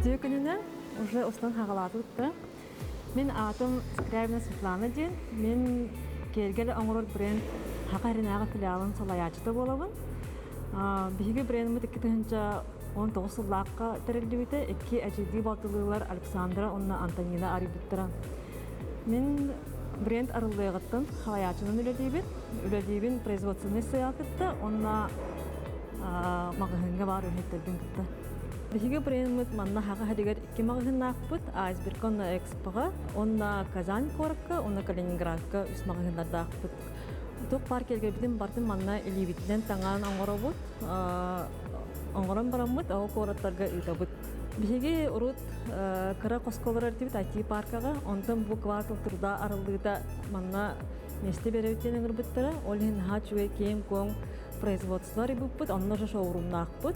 Үтүө күнүнэн уже устан хаҕалаатыбыт да. Мин аатым Скрябина Светлана диэн. Мин киэргэл оҥорор бренд Саха эринээҕи филиалын салайааччыта буолабын. Биһиги брендмит 2019 сыллаахха тэриллибитэ. Икки эдьиийдии балтылыылар Александра уонна Антонина арыйбыттара. Мин бренд арыллыаҕыттан салайааччынан үлэлиибин. Үлэлиибин производственнай сыаҕа кытта уонна маҕаһыыҥҥа баар үлэһиттэрбин кытта. Биһиги брендмит манна Саха сиригэр икки маҕаһыыннаахпыт, Айсберг уонна Экспоҕа, уонна Казань куоракка уонна Калининградка үс маҕаһыыннардаахпыт. Туох баар кэлгэрбитин барытын манна илиибитинэн таҥаан оҥоробут, оҥорон бараммыт, ол куораттарга ыытабыт. Биһиги урут кыра хоско олорор этибит IT-паркаҕа, онтон бу квартал труда арыллыыта манна миэстэ биэрэбит диэн ыҥырбыттара. Ол иһин наһаа үчүгэй киэҥ-куоҥ производство арыйбыппыт, онно же шоурумнаахпыт,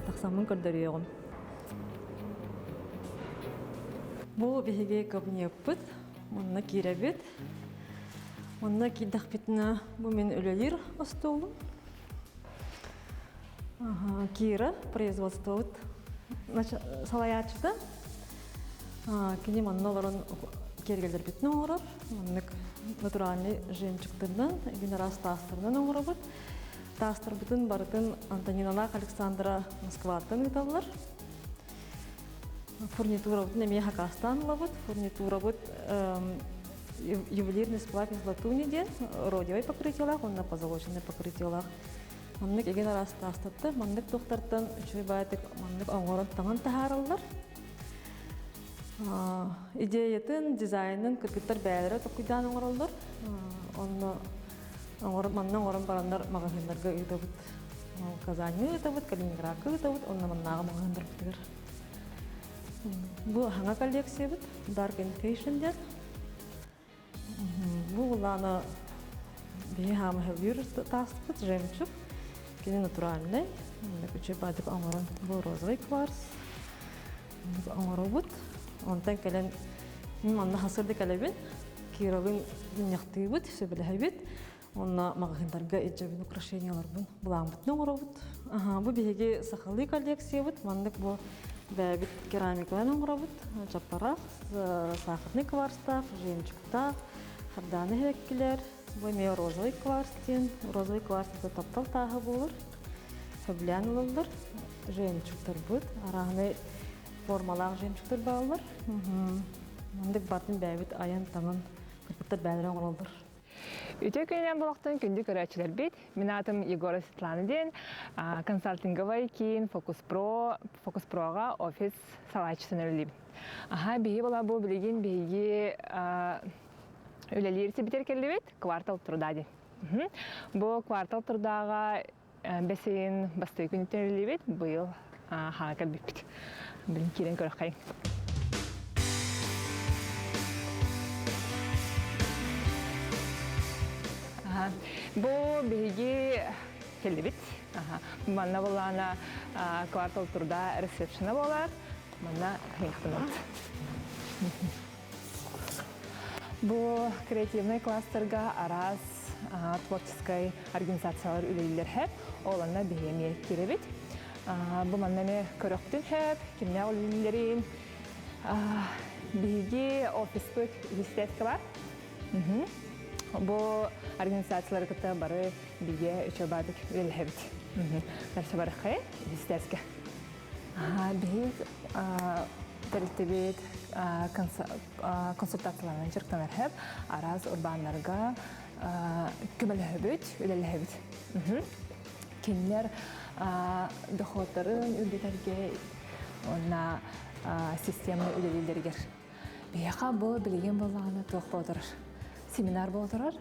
тахсаммын көрдөрүөҕүм. Бу биһиги кабинеппыт, манна киирэбит. Манна киирдэхпитинэ бу мин үлэлиир остуолум. Кира производствобут салайааччыта. Кини манна олорон киэргэлэрбитин оҥорор. Маннык натуральный жемчугтарынан, игин араас таастарынан оҥоробут. Таастарбытын барытын Антониналаах Александра Москваттан ыыталлар. Фурнитурабытын эмиэ хакаастаан ылабыт. Фурнитурабыт ювелирный сплав из латуни диэн родиевай покрытиелаах уонна позолоченный покрытиелаах. Маннык игин араас таастатты, маннык туохтартан үчүгэй баайдык маннык оҥорон таҥан таһаараллар. Идеятын, дизайнын кыргыттар бэйэлэрэ толкуйдаан оҥороллор. Онно манна оҥорон бараннар маҕаһыыннарга ыытабыт. Казаньҥа ыытабыт, Калининградка ыытабыт, онно маннааҕы маҕаһыыннарбытыгар. Бу хаҥа коллекциябыт Dark and Fashion диэн. Бу улаана биһи хаамыһылыыр тааспыт жемчуг. Кини натуральный. Үчүгэй баадык оҥорон бу розовый кварц оҥоробут. Онтон кэлэн манна хасырды кэлэбин. Кировын мунньахтыыбыт, сөбүлэһэбит. Онно маҕаһыыннарга илдьэбин украшенияларбын былааммытын оҥоробут. Бу биһиги сахалыы коллекциябыт. Маннык бу бэйэбит керамиканан оҥоробут. Чаппарах, сахарный кварцтаах, жемчугтаах, хардааны иһэккилэр. Бу эмиэ розовый кварц диэн. Розовый кварц это таптал тааһа буолар. Сөбүлээн ылаллар. Жемчугтарбыт. Арааһынай формалаах жемчугтар бааллар. Маннык батын бэйэбит айан-таҥан кыргыттар бэйэлэрэ оҥороллор. Үтүө күнүнэн буолуохтун күндү көрөөччүлэрбит. Мин аатым Егора Светлана диэн консалтинговай киин Фокус Про, Фокус Проға офис салааччытын үлэлиибин. Аха, биһи була бу билигин биһиги үлэлиир сибитер кэллибит квартал труда диэн. Бу квартал трудага бэсин бастакы күнүттэн үлэлиибит, быйыл хаҥа кэлбиппит. Билин киирэн көрөххайыҥ. Бу биһиги кэллибит. Манна булаана квартал труда ресепшена буолар. Манна кыйахтанабыт. Бу креативный кластерга араас творческай организациялар үлэлииллэр хэп. Ол онно биһи эмиэ киирэбит. Бу манна эмиэ көрөхтүн хэп, кимнээх үлэлииллэрин. Биһиги офиспыт үһүстэскэ бар. Бу организациялары кытта бары бигэ үчүгэй үлэлэһэбит. Дальше барыххай үһүстэскэ. Биһиги тэрилтэбит консультацияларынан дьарыктанар хэп, араас урбааннарга көмөлөһөбүт, үлэлэһэбит. Кинилэр доходтарын үрдэтэргэ уонна системаны үлэлииллэригэр. Биһиэхэ бу билигин буоллаҕына туох буола турар? Семинар буола турар.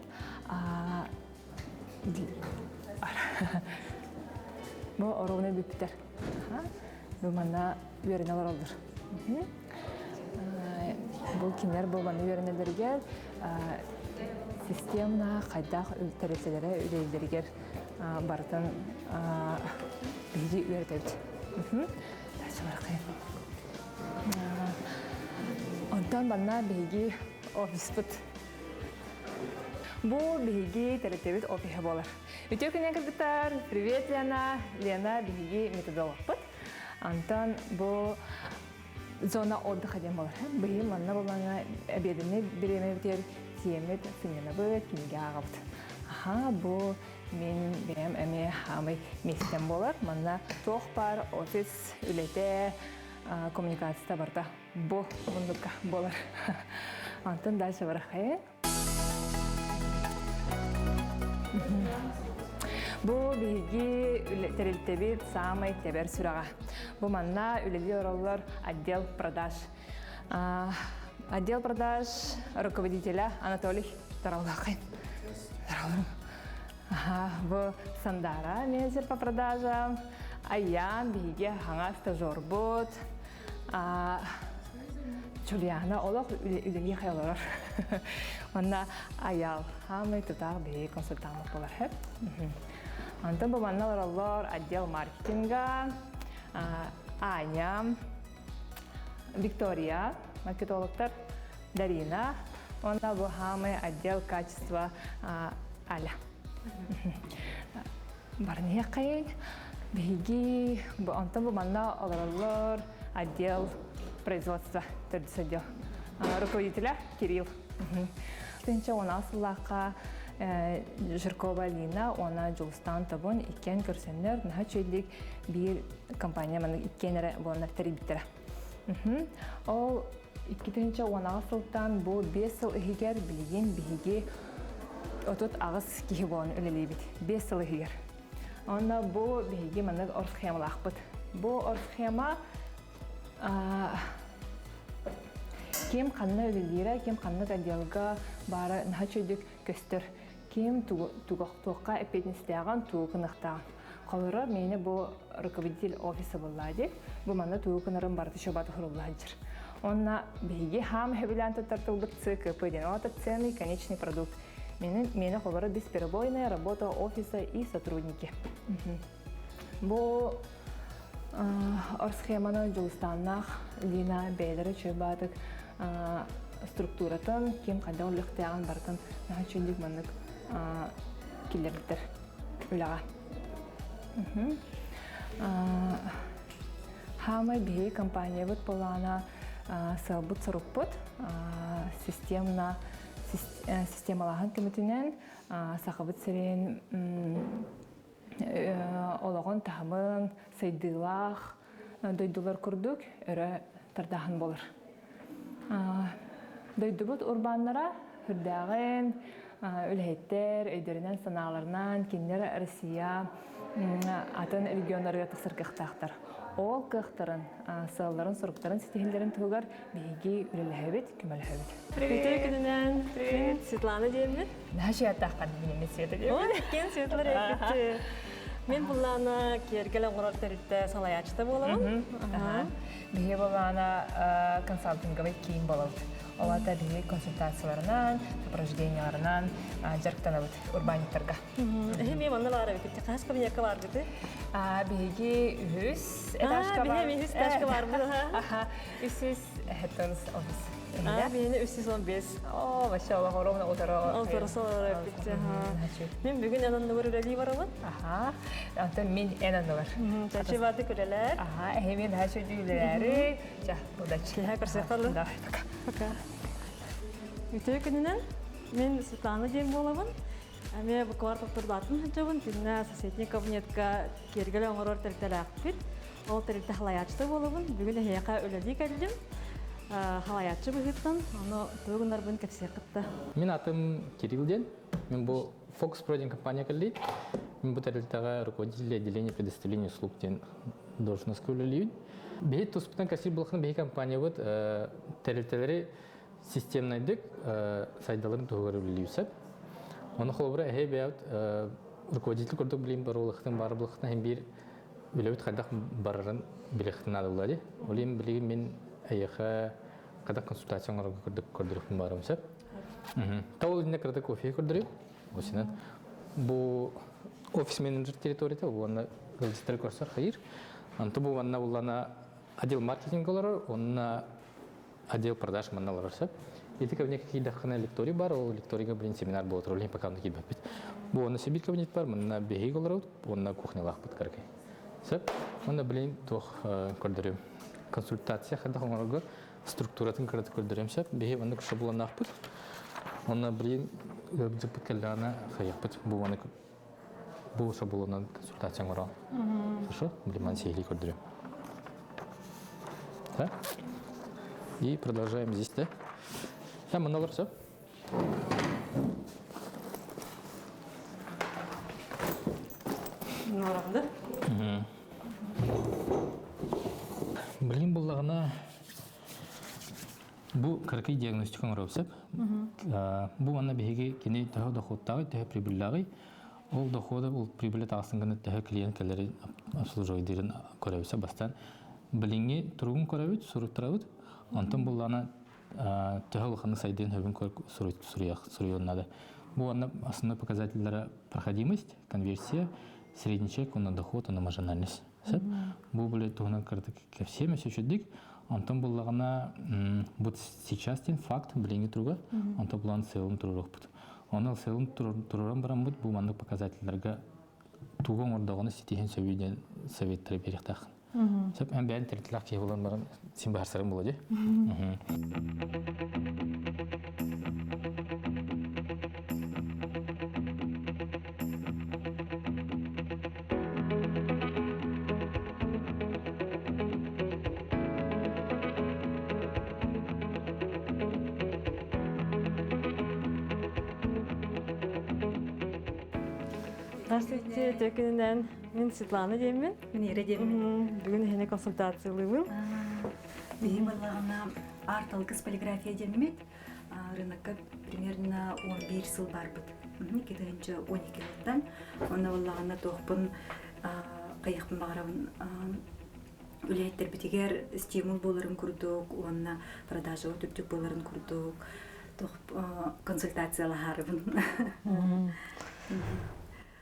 Бу оруобуна бүппүтэр. Бу манна үөрэнэ олороллор. Бу кинилэр бу манна үөрэнэллэригэр системна хайдах тэрилтэлэрэ үлэлииллэригэр барытын биһиги үөрэтэбит. Онтон манна биһиги офиспыт. Бу биһиги тэрилтэбит офиһа буолар. Үтүө күнүнэн кыргыттар! Привет, Лена! Лена биһиги методологпыт. Антон бу Зона отдыха диэн буолар. Быйыл манна булаҥа обеденный бириэмэбитигэр тиэммит сынньанабыт, кинигэ ааҕабыт. Аха, бу мин бэйэм эмиэ хаамай миэстэм буолар. Манна туох баар офис үлэтэ, коммуникацията барыта бу муннукка буолар. Онтон дальше барахайын. Бу биһиги тэрилтэбит саамай тэбэр сүрэҕэ. Бу манна үлэлии олороллор отдел продаж. Отдел продаж руководителя Анатолий Тараллахин. Бу Сандара менеджер по продажам, Аян биһиги хаҥа стажербут, Джулиана олох үлэлии олорор. Манна Аял хаамай тутаах биһиги консультант болар хэп. Онтон бу манна олороллор отдел маркетинга, Аня, Виктория, маркетологтар Дарина, уонна бу хаамай отдел качества Аля. Барныаххайын биһиги онтон бу манна олороллор отдел производства төрдүс отдел руководителя Кирилл. Тынча 16 сыллаахха Жиркова Лина уонна Дьулустаан Тобун иккиэн көрсөннөр наһаа үчүгэйдик биир компания маннык иккиэн эрэ буоланнар тэрийбиттэрэ. Ол 2018 сылтан бу 5 сыл иһигэр билигин биһиги 38 киһи буолан үлэлиибит. 5 сыл иһигэр. Онно бу биһиги маннык оргсхемалаахпыт. Бу оргсхема ким ханна үлэлиирэ, ким ханнык отделга баара наһаа үчүгэйдик көстөр. Ким туохха эппиэтинэстээҕин, тугу гыныахтааҕын. Холобура, миэнэ бу руководитель офиса буоллаа дии. Бу манна тугу гынарын барыта шобата сурулла сылдьар. Онно биһиги хаам сөбүлээн туттар тылбыт ЦКП диэн. Ол ценный конечный продукт. Миэнэ холобура бесперебойная работа офиса и сотрудники. Бу орсхеманы Дьулустааннаах Лина бэйэлэрэ чөбаатык структуратын, ким хайдах үлэхтээҕин барытын наһаа үчүгүйдик маннык киллэрбиттэр үлэҕэ. Хаамай биһиги компаниябыт былаана сыалбыт-сорукпут системна системалааһын көмөтүнэн Сахабыт сирин олоҕун таһымын сайдыылаах дойдулар курдук өрө тардааһын буолар. Дойдубут урбааннара үрдээҕин үлэһиттэр өйдөрүнэн-санааларынан кинилэр Россия атын регионнарыгар тахсар кыахтаахтар. Ол кыахтарын, сыалларын-соруктарын ситиһиллэрин туһугар биһиги үлэлэһэбит, көмөлөһөбүт. Привет күнүнэн. Привет. Светлана диэммин. Наһаа минимин Света диэммин. Иккиэн Светлана реппит. Мин буллаана киэргэл оҥорор тэрилтэ салайааччыта буолабын. Биһиги буллаана консалтинговый киин буолабыт. Ол аата биһиги консультацияларынан, сопровожденияларынан дьарыктанабыт урбаанньыктарга. Эһи манна баар эбит. Хас кабинекка бааргыты? Биһиги үһүс этажка бар. Биһиги үһүс этажка барбыт. Үсүс хеттонс офис. Биһини 315. О, вообще ровно утро. Утро Мин бүгүн эн оннугар үлэлии барабын. Аха. Антон мин эн оннугар. Чачы барды күлэлэр. Аха, эһи мен хашы үлэлэри. Ча, удачи. Киһэ көрсөхөллө. Давай, пока. Пока. Үтүө күнүнэн. Мин Светлана диэн буолабын. Эмиэ буквар туттурдаатын сылдьабын. Кининэ соседний кабинетка киэргэл оҥорор тэрилтэлээхпит. Ол тэрилтэ халайааччыта буолабын. Бүгүн эһиэхэ үлэлии кэллим. Халайааччы быһыыттан, ону тугу гынарбын кэпсиэххит да. Мин атым Кирилл диэн. Мин бу Fox Pro диэн компания кэллиит. Мин бу тэрилтэҕэ руководитель отделения предоставления услуг диэн должностка үлэлиибин. Биһи туспутан кэсир булахын биһи компаниябыт тэрилтэлэри системнайдык сайдаларын туһугар үлэлиир сөп. Ону холобура эһи бэйэбит руководитель курдук билим барылыхтын бары булахтын иһин биир үлэбит хайдах барарын билиэхтин наадалла дии. Ол иһин билигин мин эйиэхэ хайдах консультация оҥорорго курдук көрдөрүөхпүн баарым сөп. Та ол иннэ кырата кофе көрдөрүм. Осинан бу офис менеджер территорията уонна ыалдьыттары көрсөр хайыр. Онто бу манна буллана отдел маркетинг олорор, онна отдел продаж манна олорор сөп. Ити кабинетка киирдэххинэ лекторий бар, ол лекторийга блин семинар буола турар, пока онно киирбэппит. Бу онно сибир кабинет бар, манна биһиги олоробут, онно кухнялаахпыт каракай. Сөп. Онно блин туох көрдөрүм. консультация хайдах оҥорорго структуратын кыратык көрдөрүөм сөп. Биһи маннык шаблоннаахпыт. Онно билигин ыалдьыппыт кэллэҕинэ хайыахпыт бу маны бу шаблонунан консультация оҥорон. Хорошо? Билиман сиһилии көрдөрүөм. Да? И продолжаем здесь, да? Там мыналар все. Норахды. Билим буллаҕына бу кыракый диагностика оҥоруох сөп. Бу манна биһиги кини төһө дохуоттааҕый, төһө прибыльлааҕый, ол дохода ол прибыли таҕыстын гына төһө клиент кэлэрин обслуживайдыырын көрөбүт сөп бастаан. Билиҥҥи туругун көрөбүт, суруттарабыт. Онтон буллаҕына төһө улаханнык сайдыан сөбүн суруйуон наада. Бу уонна основной показателлара проходимость, конверсия, средний чек, уонна доход, уонна маржинальность. Сөп. Бу били туһунан кыратык кэпсиэм өссө үчүгдик. Онтон буллаҕына бу сейчас диэн факт билиҥҥи туруга, онтон булан сыалын туруруохпут. Оны сыалын туруран бараммыт бу маннык показателларга тугу оҥордоҕуна ситиһин сөбүй диэн советтары биэриэхтээх. Сөп, эн бэйэн тэрилтэлээх киһи буолан баран син быһаарсарым буолуо дии. Здравствуйте, төкүнүнэн. Мин Светлана диэммин. Мин Ира диэммин. Бүгүн эһини консультациялыыбын. Биһи баллаҕына арт-алгыс полиграфия диэммит. Рынокка примерно 11 сыл барбыт. 2012 сылтан. Онно баллаҕына туохпун хайыахпын баҕарабын үлэһиттэрбитигэр стимул буоларын курдук уонна продажа үрдүк буоларын курдук консультациялаһарыбын.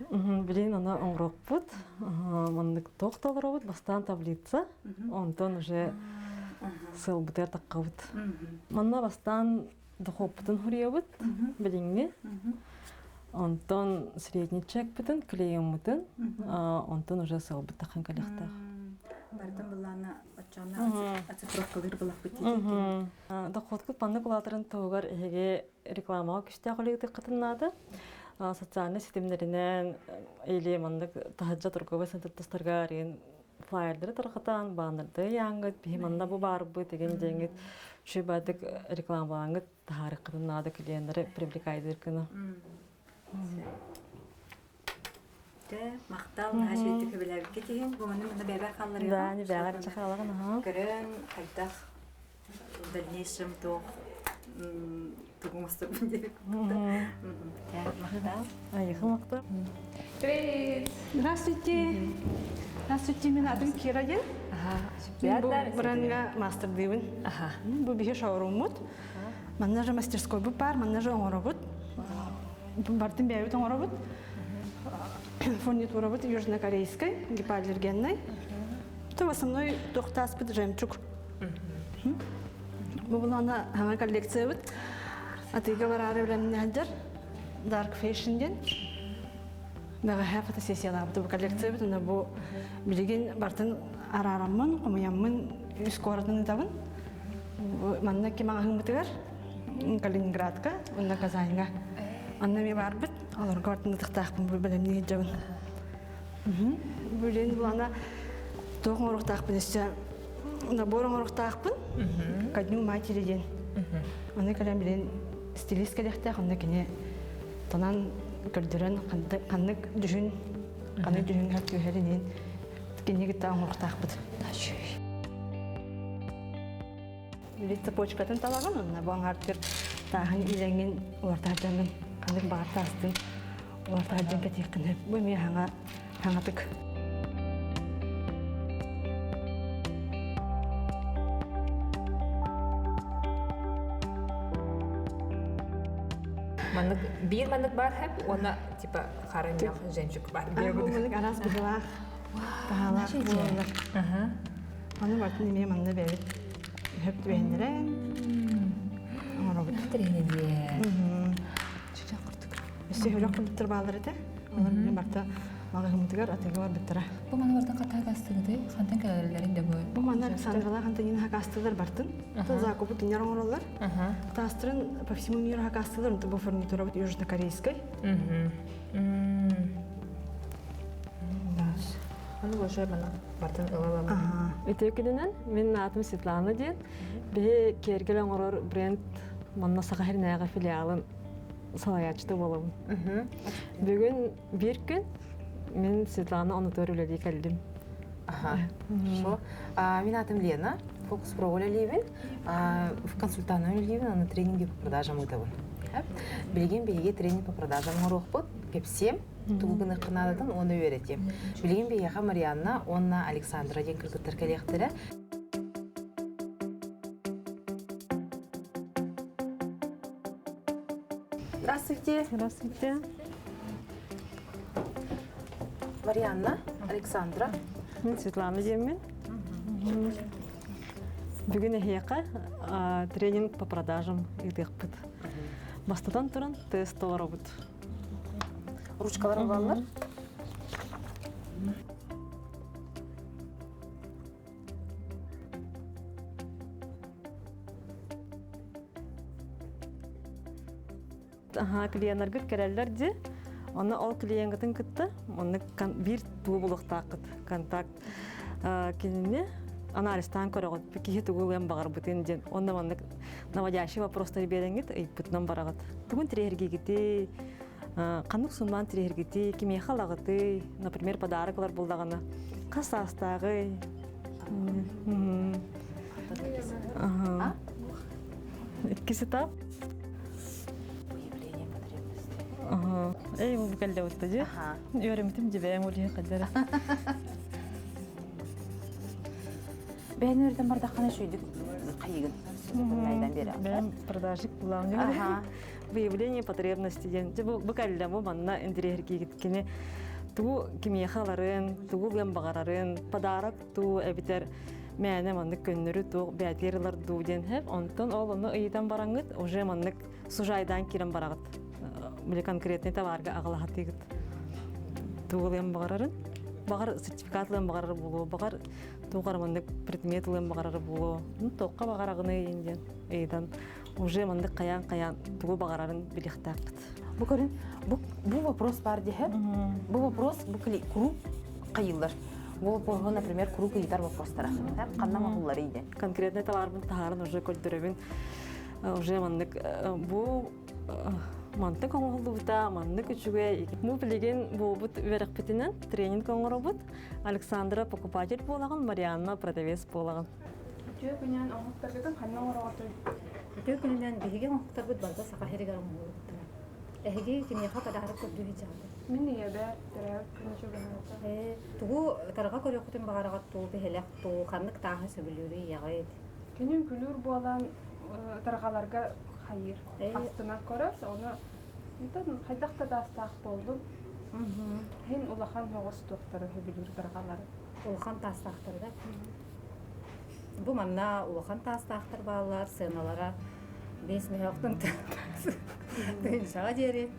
Билин аны оҥоруохпут. Маннык туох да олоробут, бастаан таблица, онтон уже сылбытыгар таххабыт. Манна бастаан дохуоппутун хуруйабыт билиҥҥи. Онтон средний чекпытын, клееммытын, онтон уже сылбыт таххан кэлиэхтээх. Барытын былаана оччоҕуна оцифровкалыыр былахпыт диэтин. Дохуоткут маннык улаатарын туһугар эһиги рекламаҕа күстээх үлэ наада. Социальнай ситимнэринэн или маннык таһырдьа торговай центртастарга арыйын флайердары тарҕатан, баннерды ыйааҥҥыт, биһи манна бу баарбыт деген диэҥҥит үчүгэй рекламалааҥҥыт таһаарыаххытын наада клиеннары привлекайдыыр гына. Махтал, наһаа үчүгэйдик көбүлээбиккит иһин. Бу маны маны бэйэбэр хаалларыаҕым. Да, не бэҕэр чахалаҕын аха. Көрөн, хайдах в дальнейшем туох тугу оҥосторбун диэбит Махтал. Айыхы махтал. Привет! Здравствуйте. Здравствуйте, мен атым Кира диэн. Ага. Бу бранга мастердыыбын. Ага. Бу биһи шоуруммут. Манна же мастерской бу бар, манна же оҥоробут. Бартын бэйэбит оҥоробут. Фурнитурабыт южнокорейской, гипоаллергенный. То в основной туохтааспыт жемчуг. Бу булана хаңа коллекциябыт. Атыыга бараары үлэмнэһэлдэр Dark Fashion диэн. Бэҕэһээ фотосессиялаабыт бу коллекциябыт. Уна бу билигин бартын араараммын, хомуйаммын үс куоратын ытабын. Манна ким аҕаһыҥмытыгар Калининградка, уонна Казаньга. Анна ми барбыт, олорго бартын ытыктаахпын бу бэлэмнии сылдьабын. Билин булана туох оҥоруохтаахпын өссө набор оҥоруохтаахпын. Ко дню матери диэн. Аны кэлэн билин стилист кэлиэхтээх, онно кини тонан көрдөрөн ханнык дьүһүн ханнык дьүһүҥҥэ түһэринин кини кытта оҥоруохтаахпыт. Били цепочкатын талаҕын, онно бу аҥаартыыр тааһын илэҥин улартаһардьаҥҥын ханнык баҕар таастын улартаһардьан кэтиэххин сөп. Бу эмиэ хаҥа хаҥатык. Маннык биир маннык баар хэп уонна типа харанньах жемчуг бар. Маннык араас быһылаах таһаалаах буолаллар. Аны бартын эмиэ манна бэйэбит хөп түбэһиннэрэн оҥоробут. Интэриэһинэй диэ. Чүчэх курдук. Өссө хөлөх курдуктар бааллар этэ. Олор барта Маҕаһыыммытыгар атыыга барбыттара. Бу маны бартан хата хакастыгыты хантан кэлэллэрин да бу? Бу манна Александралаах Антонина хакастыылар бартын. Закупу тынньар оҥороллор. Таастарын по всему миру хакастыылар, онто бу фурнитурабыт южнокорейскай. Аны уже мана бартын ылалам. Үтүө күнүнэн, мин аатым Светлана диэн. Биһи киэргэл оҥорор бренд манна Саха сиринээҕи филиалын салайааччыта буолабын. Бүгүн биир күн мин Светлана онутугар үлэлии кэллим. Аха. Хорошо. Мин аатым Лена, Фокус Про үлэлиибин. Консультантынан үлэлиибин, аны тренинги по продажам ыытабын. Билигин биһиги тренинг по продажам оҥоруохпут. Кэпсиэм, тугу гыныахха наадатын уонна үөрэтиэм. Билигин биһиэхэ Марианна уонна Александра диэн кыргыттар кэлиэхтэрэ. Здравствуйте. Здравствуйте. Марианна, Александра. Мин Светлана диэммин. Бүгүн эһиэхэ тренинг по продажам ыытыахпыт. Бастатан туран тест толоробут. Ручкалар баллар. Аха, клиеннаргыт кэлэллэр дии. Онно ол клиенгытын кытта онно биир тугу булуохтааххыт контакт кинини анализтаан көрөҕүт киһи тугу ылыан баҕарбытын диэн онно маннык наводящий вопростары биэрэҥҥит ыйыппытынан бараҕыт тугун тириэһиргиигитий ханнык суммаан тириэһиргитий кимиэхэ ылаҕытый например подарок ылар буоллаҕына хас саастааҕый Иккис этап. Выявление потребностей. Эй, бу кэллэ дьи. Үөрэммитим дьибээн улиһи кэллэр. Бэйэн үөрдэн бардаххына шүйдүк хайыгын. Найдан бере. Бэйэм продажик булам. Выявление потребностей диэн. Дьэ бу бу кэллэ бу манна интириэһиргиигит кини тугу кимиэхэ аларын, тугу ылыан баҕарарын, подарок туу эбитэр мээнэ маннык көннөрү туох бээтиэр ылар дуу диэн хэп онтон ол ону ыйытан бараҥҥыт уже маннык сужайдаан киирэн бараҕыт били конкретный товарга аҕалаһатыгыт тугу ылыан баҕарарын баҕар сертификат ылыан баҕарар буолуо баҕар туох эрэ маннык предмет ылыан баҕарар буолуо ну туохха баҕараҕыный диэн ыйытан уже маннык хайаан хайаан тугу баҕарарын билиэхтээхпит Бу көрүн, бу, бу вопрос бар диһэ. Бу вопрос бу круг хайыллар. Бу вопросу, например, круг ыйытар вопростара. Ханна оҥоһуллар иде. Конкретный товарбын таһааран уже көрдөрөбүн. Уже маннык бу мантык оҥоһуллубута, маннык үчүгэй. Бу билигин буолбут үөрэхпитинэн тренинг оҥоробут. Александра покупатель буолаҕын, Марианна продавец буолаҕын. Үтүө күнүнэн оҥоһуктаргытын ханна оҥороҕутуй? Үтүө күнүнэн биһиги оҥоһуктарбыт барыта Саха сиригэр оҥоһуллубуттара. Эһиги кимиэхэ подарок көрдүү сылдьаҕытый? Мин ийэбэр төрөөбүт күнү чугаһаата. Ээ, тугу тарҕа көрүөххүтүн баҕараҕыт дуу, биһилэх дуу, ханнык тааһы сөбүлүүрүй ийэҕит? Күнүн күлүүр буолан тарҕаларга хайыыр. Астынан көрөр, ону хайдах да таастаах буоллун. Иһин улахан соҕус туохтары сөбүлүүр тарҕалары. Улахан таастаахтары да? Бу манна улахан таастаахтар бааллар, сыаналара 5 мөһөөхтөн тыһыынчаҕа диэри.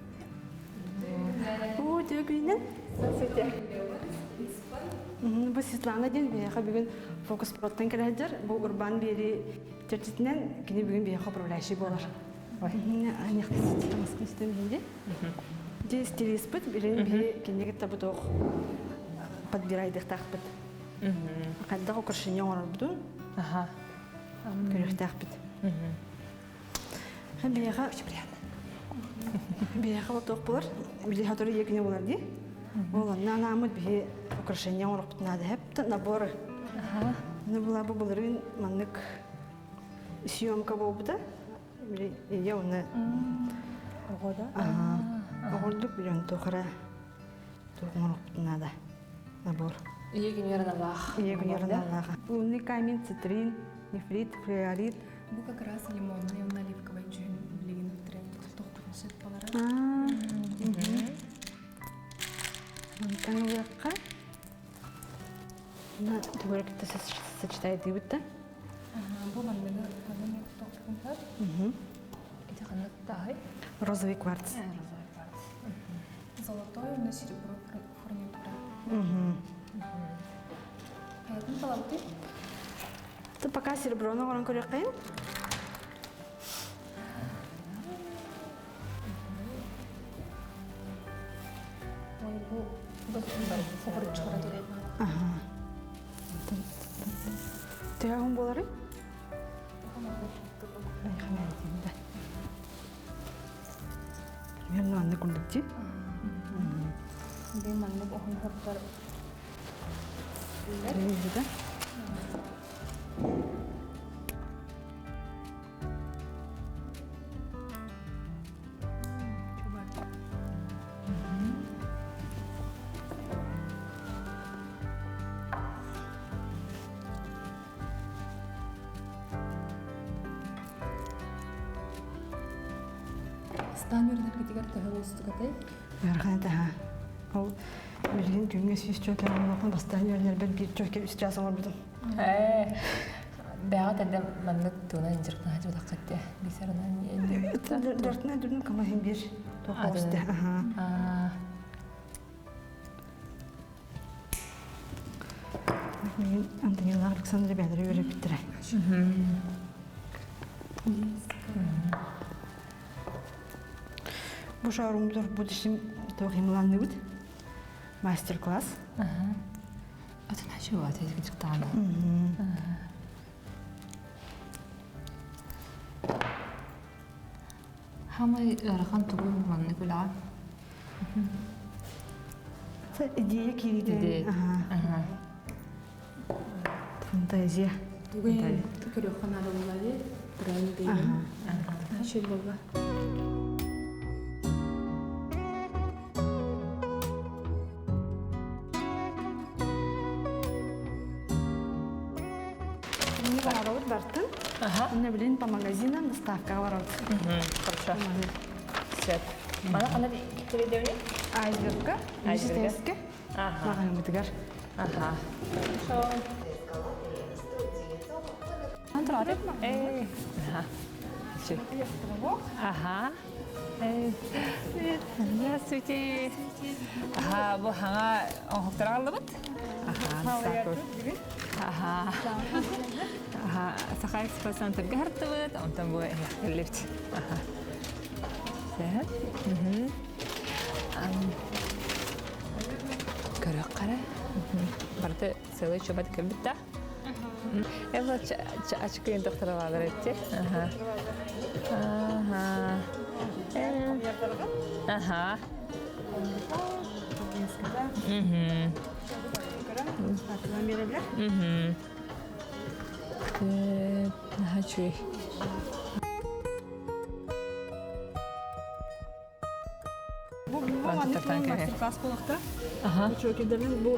Оо, үтүө күнүнэн. Бу Светлана диэн биһиэхэ бүгүн Фокус Проттан кэлэ сылдьар. Бу урбаан биэрии чэрчитинэн кини бүгүн биһиэхэ управляющий буолар. Дьэ стилиспит билин биһи кинини кытта бу туох подбирайдыахтаахпыт. Хайдах украшение оҥорорбутун көрүөхтээхпит. Биһиэхэ биһиэхэ вот туох буолар били сотору ийэ күнэ буолар дии. Ол онно анааммыт биһи украшение оҥоруохпут наада хэп наборы. Ну була бу былырыын маннык съемка буолбута. Били ийэ уонна Оҕо да? Оҕордук билэн туох эрэ туох оҥоруохпут наада. Набор. Ийэ күнүгэр аналлаах. Ийэ күнүгэр аналлаах. Лунный камень, цитрин, нефрит, флюорит. Бу как раз лимонный уонна оливковай дьүһүн билигин тренд тохтохпутун сөп буолара. Мантан ылыахха. На тугу кытта сочетайдыыбыт да? Бу манныгы ханнык тохтохпутун сөп. Ити ханнык тааһый? Розовый кварц. Розовый кварц. Золотой уонна серебро фурнитура. Хайатын талабытый? Пока сереброны оҥорон көрүөххэйин. Ой, бу хохоруччулара турай. Ага. Төһө буоларый? Примерно маннык курдук дии. Бу маннык оһун хортор. Да? Стан үөрэнэргитигэр төһө уустугатай? Ыарахан этэ ха. Ол билигин күҥҥэ 100 чөкө оҥорбуппун бастаан үөрэнэрбэр биир чөкө үс чаас оҥорбутум. Ээ, бэҕэ тэнде маннык туунан дьарыктана сылдьыбатаххыт дии. Бисерынан Дьарыктана дүрүн камаһын биир туох Аха. Мин Антонина Александра бэйэлэрэ үөрэппиттэрэ. Бу шоурумтур будущем туох имланныбыт мастер-класс. Атын хачы вот этим чыктаана. Хамай ыарахан тугу маннык үлэҕэ? Идея киирити. Идея. Ага. Фантазия. Тугу көрүөххэ наада буолла дии. Тренд дейин. Хачы буолла. Не барабыт бартын. Онно билин по магазинам доставкаҕа барабыт. Хорошо. Сөп. Мана ханна теледевни? Айсбергка, Айсбергка. Айсбергка. Ага. Маҕаһыыммытыгар. Ага. Эй. Ага. Ага. Здравствуйте. Ага, бу хаҥа оҥоһуктар аҕаллыбыт. Ага, Ага. Ага, Саха экспо-центрга хартыбыт, онтон бу эһэхтэллибит. Ага. Сөп. Көрөх қара. Барыта сылы чөбөт кэлбит да. Эва ачкыйын доктора этти. Ага. Ага. Ага. Мгм. Мгм. Хочу. Бу маннык мастер-класс буолуохта. Бу чокердерин бу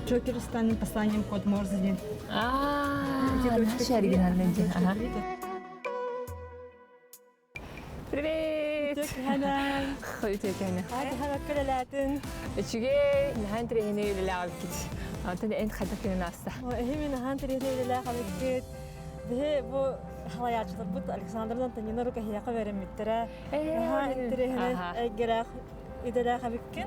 чокер станем посланием код Морзе диэн. Аа, оригинальный день. Ага. Привет! Хөйтөкәне. Кэлэлээтин. Үчүгэй, наһаа интэриэһинэй үлэлээҕибиккит. Онтон эн хайдах күнүн ааста? Эһи наһаа интэриэһинэй үлэлээх Биһи бу халаячыларбыт Александр Антонина рукахияка береммиттэрэ. Наһаа интэриэһинэй эйгэлээх идэлээх эбиккин.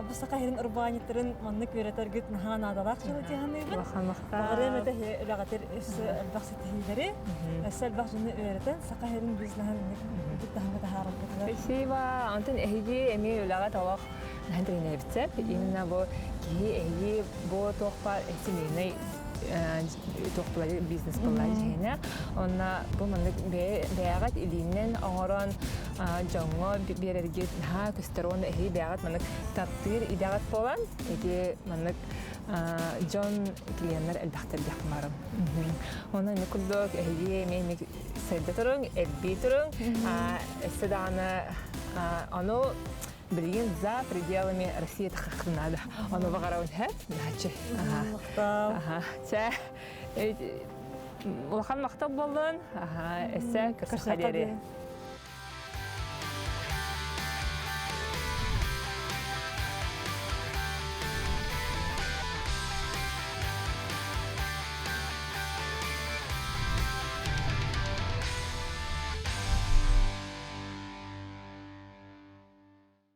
Бу саха сирин урбаанньыттарын маннык үөрэтэргит наһаа наадалаах дьыала дии саныыбын. Баҕарыам этэ үлэҕитир өссө элбэх ситиһиилэри, өссө элбэх дьону үөрэтэн саха сирин бизнеһин үрдүк таһымҥа таһаараргытыгар. Спасибо. Онтон эһиги эмиэ үлэҕэ толох наһаа интэриэһинэйбитсэп. Именно бу киһи эһиги бу туох баар семейный туох бизнес буолла дьиһинэ. Онна бу маннык бэйэҕит илиинэн оҥорон дьоҥҥо биэрэргит наһаа көстөр уонна эһиги бэйэҕит маннык таптыыр идэҕит буолан ити маннык дьон клиеннэр элбэхтэр диэх барым. Онон ини курдук эһиги эмиэ эмиэ сайда туруҥ, элбии туруҥ. Өссө даҕаны ону билигин за пределами России тахахтын надо. Ону баҕарабын һэ? Начи. Ага. Чэ, улахан махтал буоллун. Ага, эссе көрсөххэ диэри.